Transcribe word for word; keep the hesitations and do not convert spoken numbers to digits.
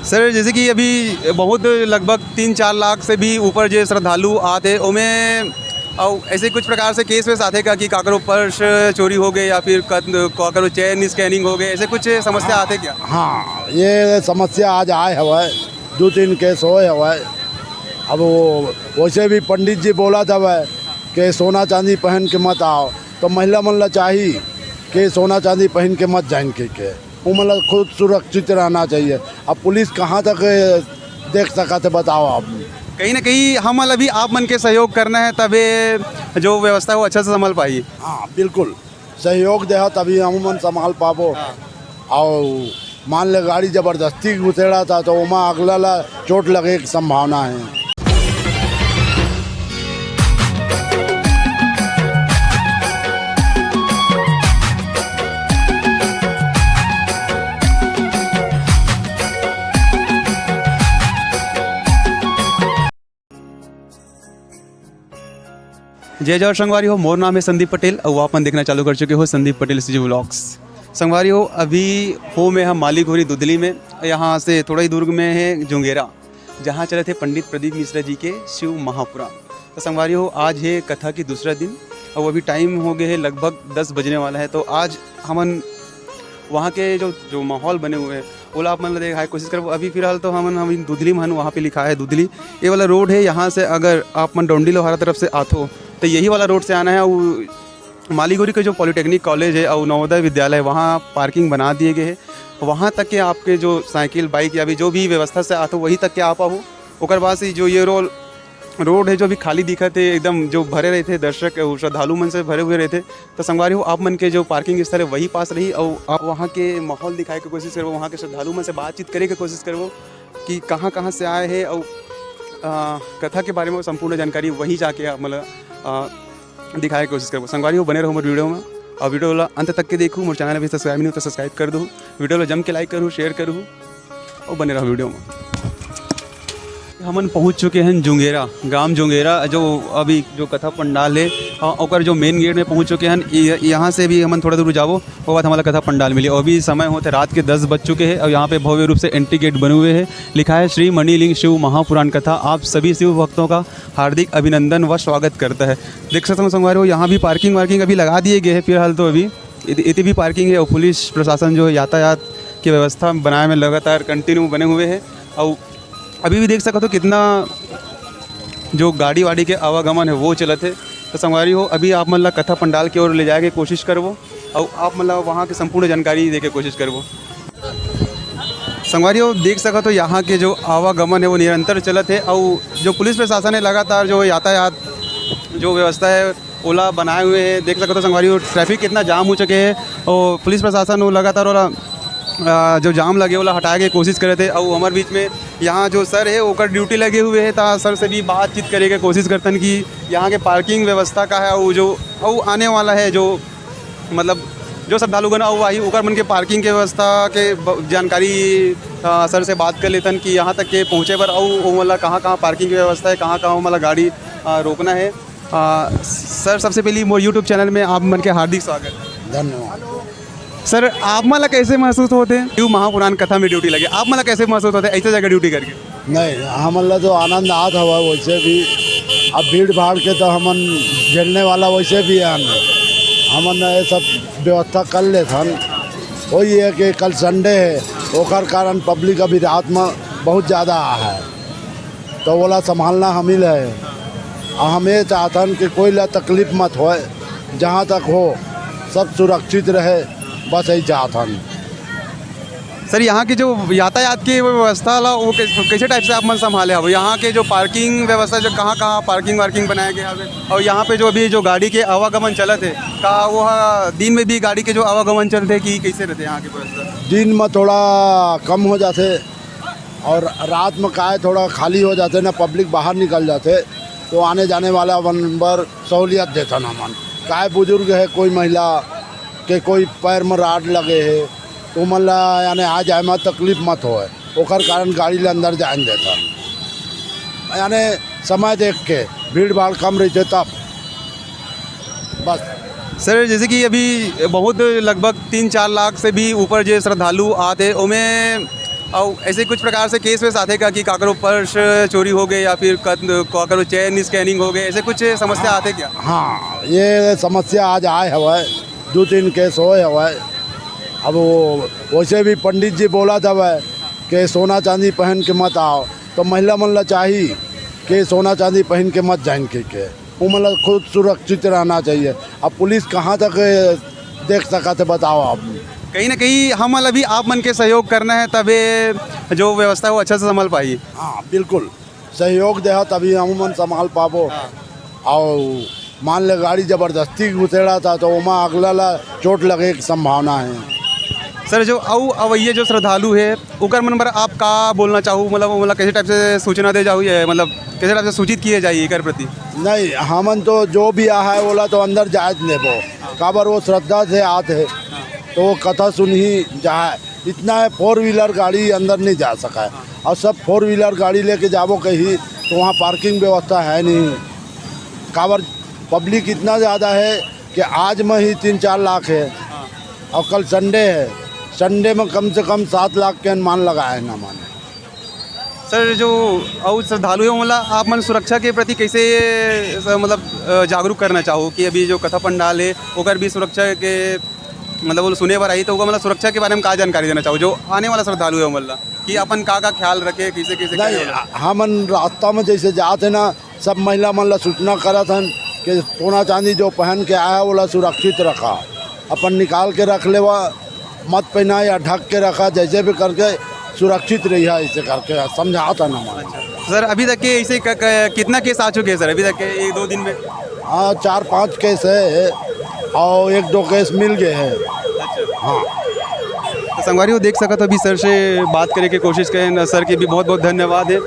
Sir, जैसे कि अभी बहुत लगभग तीन चार लाख से भी ऊपर जे श्रद्धालु आते, ओमे अउ ऐसे कुछ प्रकार से केस वेस आथे का कि काकरो पर्स चोरी हो गए या फिर कत-, काकरो चेन स्कैनिंग हो गए, ऐसे कुछ समस्या आथे क्या? हाँ, ये समस्या आज आए हवय, दो तीन केस होए हवय। अब वो वैसे भी पंडित जी बोलत हवय कि सोना चांदी पहन के मत आओ, तो महिला मन ला चाही कि सोना चांदी पहन के मत जाइन के, के। उमन ला खुद सुरक्षित रहना चाहिए। अब पुलिस कहाँ तक देख सकत है, बताओ आप। कहीं ना कहीं हमन ला भी आप मन के सहयोग करना है, तबे जो व्यवस्था है वो अच्छा से संभल पाही। हाँ, बिल्कुल, सहयोग देहा तभी हम मन संभाल पाबो। हाँ। और मान ले गाड़ी जबरदस्ती घुसेड़ा था तो ओमा अगला ला चोट लगे के संभावना है। जय जोहार संगवारी हो, मोर नाम है संदीप पटेल और आप मन देखना चालू कर चुके हो संदीप पटेल सी व्लॉग्स। संगवारी हो, अभी हो मैं हम मालीघोरी दुधली में, यहाँ से थोड़ा ही दूर में है जुंगेरा, जहाँ चले थे पंडित प्रदीप मिश्रा जी के शिव महापुराण। तो संगवारी हो, आज है कथा की दूसरा दिन और अभी टाइम हो गए है लगभग दस बजने वाला है। तो आज हमन वहाँ के जो, जो माहौल बने हुए हैं, ओला आप मन ला देखाए कोशिश करबो। अभी फिलहाल तो हमन, हम दुधली में हन, वहाँ पे लिखा है दुधली। ये वाला रोड है, यहाँ से अगर आप मन डोंडी लोहारा तरफ से आथो, तो यही वाला रोड से आना है। वो मालीगोरी के जो पॉलिटेक्निक कॉलेज है और नवोदय विद्यालय है, वहाँ पार्किंग बना दिए गए है। वहाँ तक के आपके जो साइकिल, बाइक या भी जो भी व्यवस्था से आथो, वहीं तक के आप आओ। ओकर बाद से जो ये रोल रोड है, जो अभी खाली दिखत है, एकदम जो भरे रहते दर्शक और श्रद्धालु मन से भरे हुए रहते, तो संगवारी हो, आप मन के जो पार्किंग स्थल है, वही पास रही और आप वहाँ के माहौल दिखाए के कोशिश करबो, वहाँ के श्रद्धालु मन से बातचीत करे के कोशिश करबो कि कहाँ कहाँ से आए हैं और, आ, कथा के बारे में संपूर्ण जानकारी वहीं जाके आप, मतलब, आ, दिखाए के कोशिश करबो। संगवारी हो, बने रहो मोर वीडियो में और वीडियो ला अंत तक के देखू। मोर चैनल अभी सब्सक्राइब नहीं हो तो सब्सक्राइब कर दो, वीडियो ला जम के लाइक करू, शेयर करू। और बने रहो वीडियो में। हमन पहुंच चुके हैं जुंगेरा, ग्राम जुंगेरा, जो अभी जो कथा पंडाल है, हाँ, ओकर जो मेन गेट में पहुंच चुके हैं। य-, यहाँ से भी हमन थोड़ा दूर जाबो, वो बाद हमारा कथा पंडाल मिली। और अभी समय होते रात के दस बज चुके हैं और यहाँ पे भव्य रूप से एंट्री गेट बने हुए हैं। लिखा है, "श्री मणिलिंग शिव महापुराण कथा आप सभी शिव भक्तों का हार्दिक अभिनंदन व स्वागत करता है।" देख सकते हो संगवारी हो, यहाँ भी पार्किंग वार्किंग अभी लगा दिए गए हैं फिलहाल तो। अभी इति इति भी पार्किंग है और पुलिस प्रशासन जो है यातायात की व्यवस्था बनाए में लगातार कंटिन्यू बने हुए हैं। और अभी भी देख सकते हो कितना जो गाड़ी वाड़ी के आवागमन है वो चलत है। तो संगवारी हो, अभी आप मन ला कथा पंडाल की ओर ले जाए के कोशिश करबो और आप मन ला वहाँ की संपूर्ण जानकारी दे के कोशिश करबो। संगवारी हो, देख सकत हो यहाँ के जो आवागमन है वो निरंतर चलत है और जो पुलिस प्रशासन है लगातार जो यातायात जो व्यवस्था है ओला बनाए हुए है। देख सकत हो संगवारी हो, ट्रैफिक कितना जाम हो चुके है और पुलिस प्रशासन वो लगातार ओला, आ, जो जाम लगे ओला हटाए के कोशिश करे थे। और हमारे बीच में यहाँ जो सर है ओकर ड्यूटी लगे हुए है, ता सर से भी बातचीत करे के कोशिश करतन कि यहाँ के पार्किंग व्यवस्था का है और जो और आने वाला है जो मतलब जो श्रद्धालुगण अउ आही ओकर मन के पार्किंग के व्यवस्था के ब-, जानकारी, अ, सर से बात कर लेतन कि यहाँ तक के पहुँचे बर अउ ओमन ला कहाँ-कहाँ पार्किंग के व्यवस्था है, कहाँ-कहाँ ओमन ला गाड़ी, अ, रोकना है। अ, सर, सबसे पहली मोर YouTube चैनल में आप मन के हार्दिक स्वागत। धन्यवाद। सर, आप मन ला कैसे महसूस होते हैं? शिव महापुराण कथा में ड्यूटी लगे, आप मन ला कैसे महसूस होते हैं ऐसे जगह ड्यूटी करके? नहीं, हमन ला तो आनंद आत हवा। वैसे भी अब भीड़ भाड़ के तो हमन झेलने वाला वैसे भी हन। हमन ये सब व्यवस्था कर लेथन। वही है कि कल संडे है, ओकर कारण पब्लिक अभी रात में बहुत ज़्यादा आ है, तो ओला संभालना हमिल है। आ हम ये चाहथन कि कोई ला तकलीफ मत होए, जहाँ तक हो सब सुरक्षित रहे, बस यही चाहथन। सर, यहाँ की जो यातायात की व्यवस्था ला, वो कैस-, कैसे टाइप से आप मन संभाले हव? यहाँ के जो पार्किंग व्यवस्था, जो कहाँ-कहाँ पार्किंग वार्किंग बनाए गए हवे, और यहाँ पे जो अभी जो गाड़ी के आवागमन चलत है, का वो ह-, दिन में भी गाड़ी के जो आवागमन चलते कि कैसे रहते यहाँ की व्यवस्था? दिन में थोड़ा कम हो जाते और रात में काय थोड़ा खाली हो जाते ना, पब्लिक बाहर निकल जाते, तो आने जाने वाला मन बर सहूलियत देथन हमन। काय बुजुर्ग है, कोई महिला के कोई पैर में राड लगे है, तो ओमन ला यानी आ जाए में तकलीफ मत होए, ओकर कारण गाड़ी ला अंदर जाए न देथन। यानी समय देख के, भीड़ भाड़ कम रहते तब बस। सर, जैसे कि अभी बहुत लगभग तीन चार लाख से भी ऊपर जे श्रद्धालु आते, ओमे अउ ऐसे कुछ प्रकार से केस वेस आथे का कि काकरो पर्स चोरी हो गए या फिर कत-, काकरो चेन स्कैनिंग हो गए, ऐसे कुछ समस्या आथे क्या? हाँ, ये समस्या आज आए हवय, दू तीन केस होए हवय। अब वो वैसे भी पंडित जी बोलत हवय कि सोना चांदी पहन के मत आओ, तो महिला मन ला चाही कि सोना चांदी पहन के मत जाइन कहिके, उमन ला खुद सुरक्षित रहना चाहिए। अब पुलिस कहाँ तक देख सकत है, बताओ आप। कहीं ना कहीं हमन ला भी आप मन के सहयोग करना है, तबे जो व्यवस्था है वो अच्छा से संभल पाही। हाँ, बिल्कुल, सहयोग देहा तभी हम मन संभाल पाबो। और मान ले गाड़ी जबरदस्ती घुसेड़ा था तो ओमा अगला ला चोट लगे की संभावना है। सर, जो अउ अवैया जो श्रद्धालु है, ओकर मन बर आप का बोलना चाहू? मतलब, मतलब कैसे टाइप से सूचना दे जाहू, ये मतलब कैसे टाइप से सूचित किए जाही एकर प्रति? नहीं, हमन तो जो भी आ है ओला तो अंदर जायज नेबो, काबर वो श्रद्धा से आत है, तो वो कथा सुनही जाए। इतना है, फोर व्हीलर गाड़ी अंदर नहीं जा सका है, और सब फोर व्हीलर गाड़ी लेके जाबो कही तो वहाँ पार्किंग व्यवस्था है नहीं, काबर पब्लिक इतना ज़्यादा है कि आज में ही तीन चार लाख है और कल संडे है, संडे में कम से कम सात लाख के अनुमान लगाए है ना माने। सर, जो अउ श्रद्धालु है, मतलब आप मन सुरक्षा के प्रति कैसे, अ, मतलब, अ, जागरूक करना चाहू कि अभी जो कथा पंडाल है, ओकर भी सुरक्षा के, मतलब, वो सुने बर आई, तो ओकर, मतलब, सुरक्षा के बारे में का जानकारी देना चाहू, जो आने वाला श्रद्धालु है, मतलब, कि अपन का का ख्याल रखे, कैसे कैसे करे, नहीं, मतलब? हमन रास्ता में जैसे जात है ना, सब महिला मन ला सूचना करत हन कि सोना चांदी जो पहन के आया, ओला सुरक्षित रखा, अपन निकाल के रख लेवा, मत पहना या ढक के रखा, जैसे भी करके सुरक्षित रहिया, ऐसे करके समझात हन हमन। सर, अभी तक के ऐसे क-, क-, कितना केस आ चुके हैं सर, अभी तक के एक दो दिन में? हाँ, चार पांच केस है और एक दो केस मिल गए हैं। हाँ। तो संगवारी हो, देख सकत हो, अभी सर से बात करे के कोशिश करें, सर के भी बहुत बहुत धन्यवाद है।